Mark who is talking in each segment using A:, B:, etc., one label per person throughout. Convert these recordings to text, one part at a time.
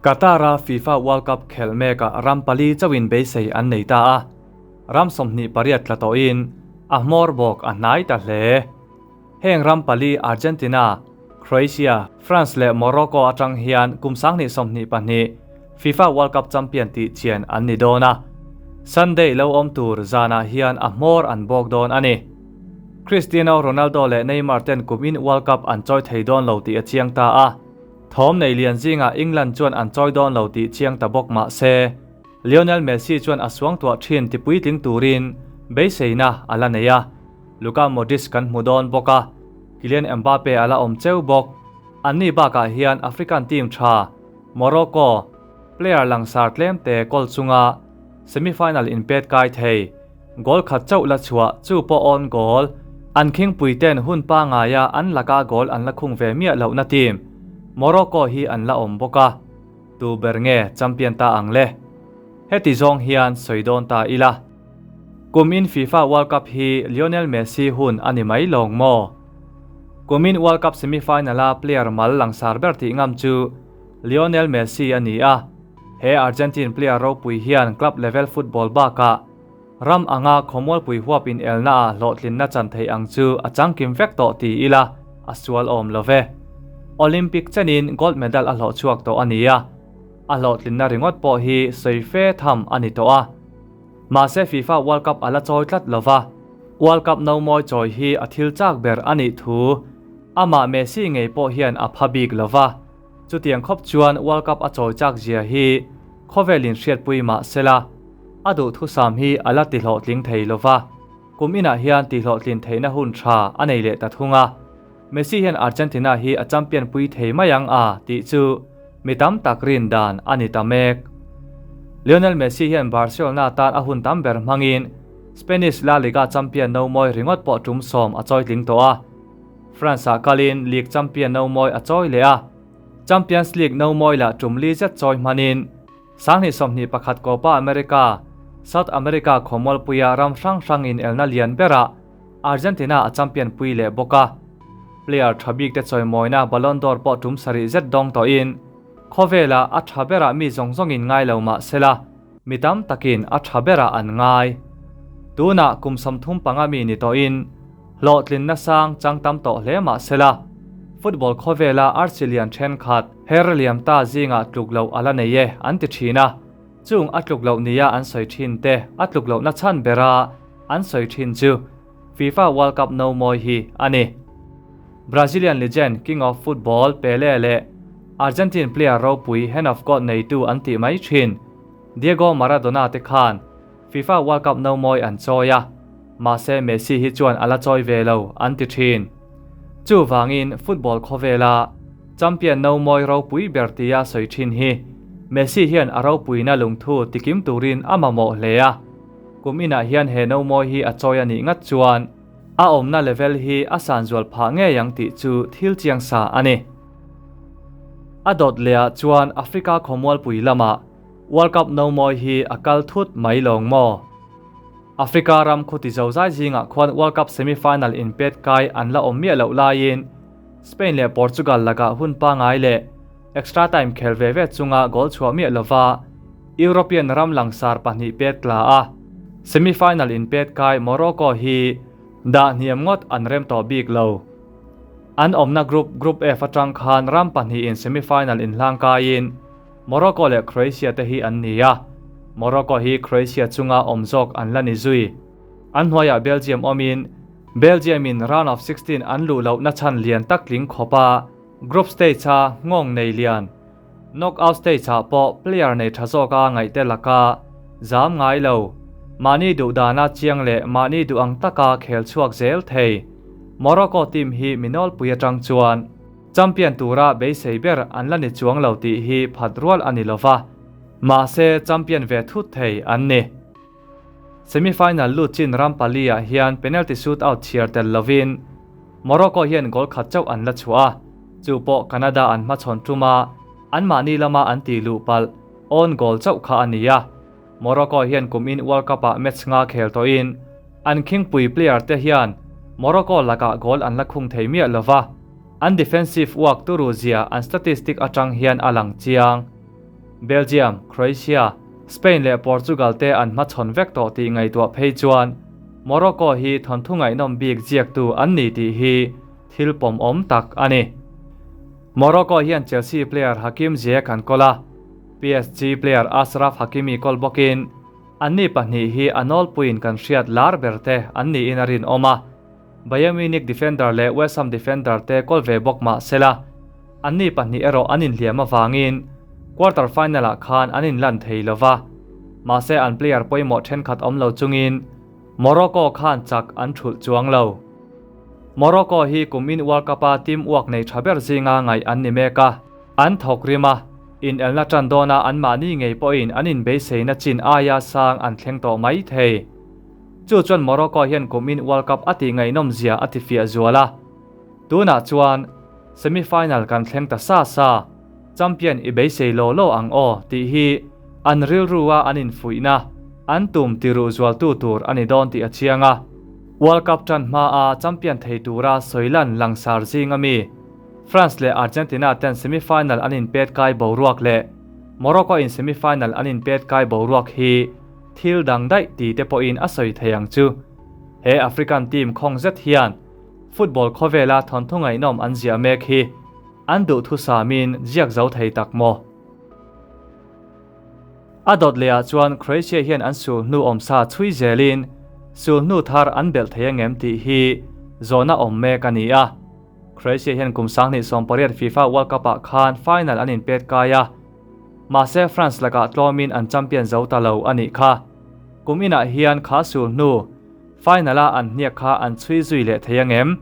A: Qatar-a FIFA World Cup khelh mekah ram pali chauhin beisei an nei ta a, ram 28 tla tawhin a hmawr bawk a hnai ta hle. Heng ram pali Argentina, Croatia, France leh Morocco atang hian kum 2022 FIFA World Cup champion tih chian an ni dawn a, Sunday lo awm tur zanah hian a hmawr an bawk dawn a ni. Cristiano Ronaldo leh Neymar ten kumin World Cup an chawi thei dawn lo tih a chiang ta a. Thawm nei lian zingah England chuan an chawi dawn lo tih chiang ta bawk mah se, Lionel Messi chuan a suangtuah thin ti puitling turin beiseina a la nei a, Luka Modric kan hmu dawn bawk a, Kylian Mbappe a la awm cheu bawk. Anni bakah hian African team tha Morocco player langsar tlemte kawl chunga semi-final inpet kai thei. Goal khat chauh la chhuah chu pawh own goal an khingpui ten hun pangaia an laka goal an la khung ve miah lohna team Morocco hi an la awm bawk a, tu ber nge champion ta ang le? Heti zawng hian sawi dawn ta ila. Kumin FIFA World Cup hi Lionel Messi hun a ni mai lawng maw? Kumin World Cup semi-final-a player mal langsar ber tih ngam chu Lionel Messi a ni a, he Argentine player ropui hian club level football bakah Ram anga khawmualpui huap in elna ah hlawhtlinna chan theih ang chu a changkim vek tawh ti ila a sual awm lo ve. Olympic chenin gold medal a hlawh chhuak tawh a ni a, a hlawhtlinna ringawt pawh hi sawi fe tham a ni tawh a. Mahse FIFA World Cup a la chawi tlat lo va, World Cup no mawi chawi hi a thil chak ber a nih thu amah Messi ngei pawh hian a pha bik lo va, chutiang khawp chuan World Cup a chawi chak zia hi khawvel in hriatpui mah sela, a duhthusam hi a la tihlawhtling thei lo va, kum inah hian tihlawhtlin theihna hun tha a nei leh ta thung a. Messi hian Argentina hi a champion pui thei mai ang a tih chu mi tam tak rin dan a ni ta mek. Lionel Messi hian Barcelona tan a hun tam ber hmangin Spanish La Liga champion no mawi ringawt pawh tum sawm a chawitling tawh a. France-ah kalin league champion no mawi a chawi leh a, Champions League no mawi lah tum li zet chawi hmanin 2021 Copa America, South America khawmualpuia ram hrang hrang inelna lian berah Argentina a champion pui leh bawk a. Player tha bik te chawimawina Ballon d'Or pawh tum sarih zet dawng tawhin khawvela a tha berah mi zawng zawngin ngai lo mah sela, mi tam takin a tha berah an ngai. Tunah kum 35 mi ni tawhin hlawhtlinna sang chang tam tawh hle mah sela, football khawvela arsi lian thenkhat her liam ta zingah tluk loh a la nei e an ti thin a, chung a tluk loh nia an sawi thin te a tluk lohna chhan bera an sawi thin chu FIFA World Cup no mawi hi a ni. Brazilian legend King of Football Pele leh Argentine player ropui Hand of God neitu an tih mai thin Diego Maradona te khan FIFA World Cup no mawi an chawi a, mahse Messi hi chuan a la chawi ve lo an ti thin. Chuvangin football khawvela champion no mawi ropui ber tia sawi thin hi Messi hian a ropuina lungthu tikim turin a mamawh hle a, kum inah hian he no mawi hi a chawi a nih ngat chuan a awmna level hi a san zual phah ngei ang tih chu thil chiang sa a ni. A dawt lehah chuan Africa khawmualpui lamah World Cup no mawi hi a kal thut mai lawng maw? Africa ram khuti zozai zingah khuan World Cup semi-final inpet kai an la awm miah loh laiin Spain leh Portugal lakah hun pangai leh extra time khel ve ve chunga goal chhuah miah lova European ram langsar pahnih pet tla a, semi-final inpet kai Morocco hi dah hniam ngawt an rem tawh bik lo. An awmna group, Group F atang khan ram pahnihin semi-final inhlang kaiin Morocco leh Croatia te hi an ni a, Morocco hi Croatia chunga awm zawk an la ni zui. An hnuaiah Belgium awmin, Belgium in round of 16 an luh lohna chhan lian tak tling khawp a, group stage-a nghawng nei lian, knockout stage-ah pawh player nei tha zawka ngaihte laka zam ngai lo, mahni duh dana chiang leh mahni duh ang taka khel chhuak zel thei Morocco team hi mi nawlpui atang chuan Champion tura beisei ber an la ni chuang lo tih hi phat rual a ni lo va, mahse champion ve thut thei an ni. Semi-final lut chin ram pali ah hian penalty shootout chhiar tel lovin Morocco hian goal khat chauh an la chhuah a, chu pawh Canada an hmachhawn tuma anmahni lama an tih luh palh own goal chauh kha a ni a. Morocco hian kumin World Cup ah match nga khel tawhin an khingpui player te hian Morocco lakah goal an la khung thei miah lo va, an defensive work turu zia an statistic atang hian a lang chiang. Belgium, Croatia, Spain leh Portugal te an hmachhawn vek tawh tih ngaihtuah phei chuan Morocco hi thawnthu ngaihnawm bik ziaktu an ni tih hi thil pawmawm tak a ni. Morocco hian Chelsea player Hakim Ziyech an kawl a, PSG player Achraf Hakimi kawl bawkin anni pahnih hi a nawlpuiin kan hriat lar ber te an niin a rinawm a. Bayern Munich defender leh West Ham defender te kawl ve bawk mah sela, anni pahnih erawh an inhliam avangin quarter final-ah khan an inlan thei lo va. Mahse an player pawimawh thenkhat awm lo chungin Morocco khan chak an thulh chuang lo. Morocco hi kumin World Cup-a team uak nei tha ber zinga ngaih an ni mek a, an thawk rim a, inelna tan dawna anmahni ngei pawhin an inbeiseina chin aia sang an thleng tawh mai thei. Chu chuan Morocco hian kumin World Cup a tih ngaihnawm zia a tifiah zual a. Tunah chuan semi-final kan thleng ta sa sa, champion i beisei law law ang aw tih hi an rilrua an infuihna, an tum tiruh zualtu tur a ni dawn tih a chiang a. World Cup tan hmaa champion thei tura sawilan langsar zing ami France leh Argentina ten semi-final an inpet kai boruak leh Morocco in semi-final an inpet kai boruak hi Thil dang daih ti te pawhin a sawi thei ang chu. He African team khawng zet hian football khawvela thawnthu ngaihnawm an ziah mek hi an duhthusamin ziak zo thei tak maw? A dawt lehah chuan Croatia hian an sul hnu awmsa chhui zelin sul hnu thar an belh thei angem tih hi zawhna awm mek a ni a. Croatia hian kum 2018 FIFA World Cup-ah khan final an inpet kai a. Mahse France lakah tlawmin an champion zo ta lo a nih kha. Kum inah hian kha sul hnu final a an hniak kha an chhui zui leh thei angem?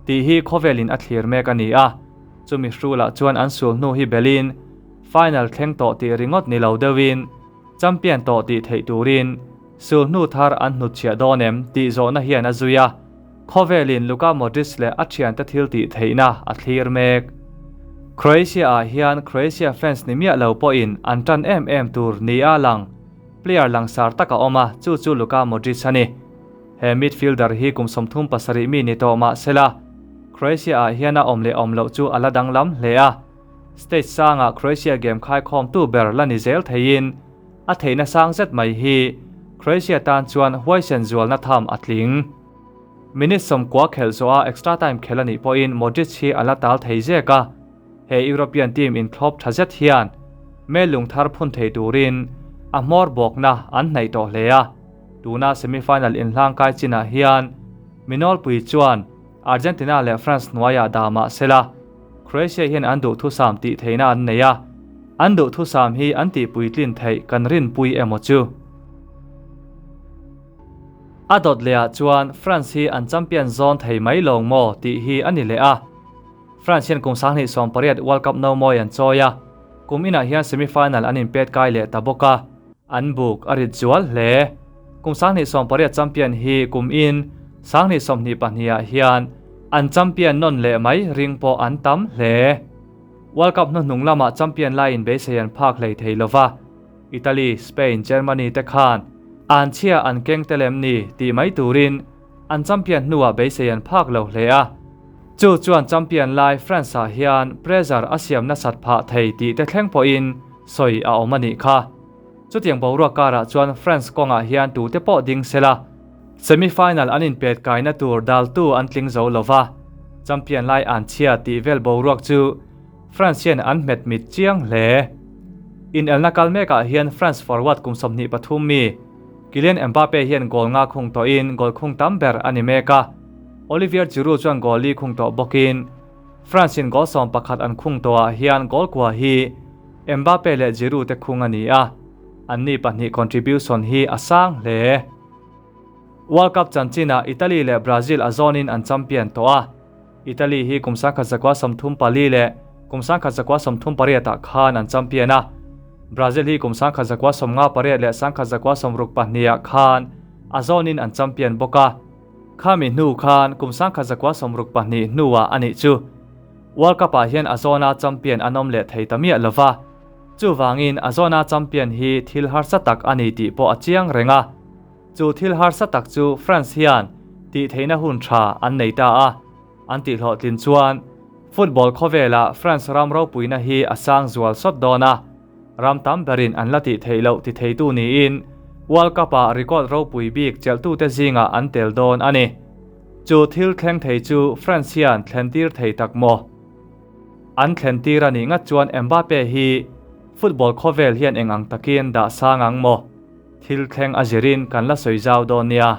A: Tih hi khawvelin a thlir mek a ni a. Chumi hrulah chuan an sul hnu hi belin final thleng tawh tih ringawt ni lo deuhin champion tawh tih theih turin sul hnu thar an hnutchhiah dawn em tih zawhna hian a zui a. Khawvelin Luka Modric leh a thiante thil tih theihna a thlir mek. Croatia-ah hian Croatia fans ni miah lo pawhin an tan em em tur nia lang player langsar tak a awm a, chu chu Luka Modric a ni. He midfielder hi kum 37 mi ni tawh mah sela, Croatia-ah hian a awm leh awm loh chu a la danglam hle a. Stage sangah Croatia game khaikhawmtu ber la ni zel theiin a theihna sang zet mai hi Croatia tan chuan huaisen zualna tham a tling. Minute 90 khelh zawha extra time khelh a nih pawhin Modric hi a la tal thei zek a, he European team inthlawp tha zet hian mel lung thar phun thei turin a hmawr bawkna an hnaih tawh hle a. Tuna semi-final inhlangkai chinah hian Minawlpui chuan Argentina leh France hnuaiah dah mah sela, Croatia hian an duhthusam tih theihna an nei a, an duhthusam hi an tihpuitlin theih kan rinpui emaw chu. A dawt lehah chuan France hi an champion zawn thei mai lawng maw tih hi a ni leh a. France hian kum 2018 World Cup no mawi an chawi a, kum inah hian semi-final an inpet kai leh ta bawk a, an buk a rit zual hle. Kum 2018 champion hi kum in 2022 ah hian an champion nawn leh mai ring pawh an tam hle. World Cup hnuhnung lamah champion laiin beisei an phak hlei thei lova. Italy, Spain, Germany te khan an chhia an keng tel em ni tih mai turin an champion hnuah beisei an phak lo hle a. Chu chuan champion lai France ah hian pressure a siam nasat phah thei tih te thleng pawhin sawi a awm a nih kha. Chutiang boruak karah chuan France kawngah hian tute pawh ding sela semi-final an inpet kaina tur daltu an tling zo lova, champion lai an chhia tih vel boruak chu France hian an hmet mit chiang hle. Inelna kal mekah hian France forward kum 23 mi Kylian Mbappe hian goal nga khung tawhin goal khung tam ber a ni mek a. Olivier Giroud chuan goal li khung tawh bawkin France in goal 11 an khung tawhah hian goal kua hi Mbappe leh Giroud te khung a ni a, anni pahnih contribution hi a sang hle. World Cup chanchinah Italy leh Brazil a zawnin an champion tawh a. Italy hi kum 1934 leh kum 1938 ah khan an champion a, Brazil hi kum 1958 leh 1962 ah khan a zawnin an champion bawk a. Khami hnu khan kum 1962 hnuah a nih chu World Cup ah hian a zawna champion an awm leh thei ta miah lova, chuvangin a zawna champion hi thil harsa tak a ni tih pawh a chiang reng a. Chu thil harsa tak chu France hian tih theihna hun tha an nei ta a, an tihhlawhtlin chuan football khawvelah France ram ropuina hi a sang zual sawt dawn a. Ram tam berin an la tih theih loh ti theitu niin World Cup-ah record ropui bik chelhtute zingah an tel dawn a ni. Chu thil thleng thei chu France hian thlentir thei tak maw? An thlentir a nih ngat chuan Mbappe hi football khawvel hian eng ang takin dah sang ang maw? Thil thleng a zirin kan la sawi zau dawn nia.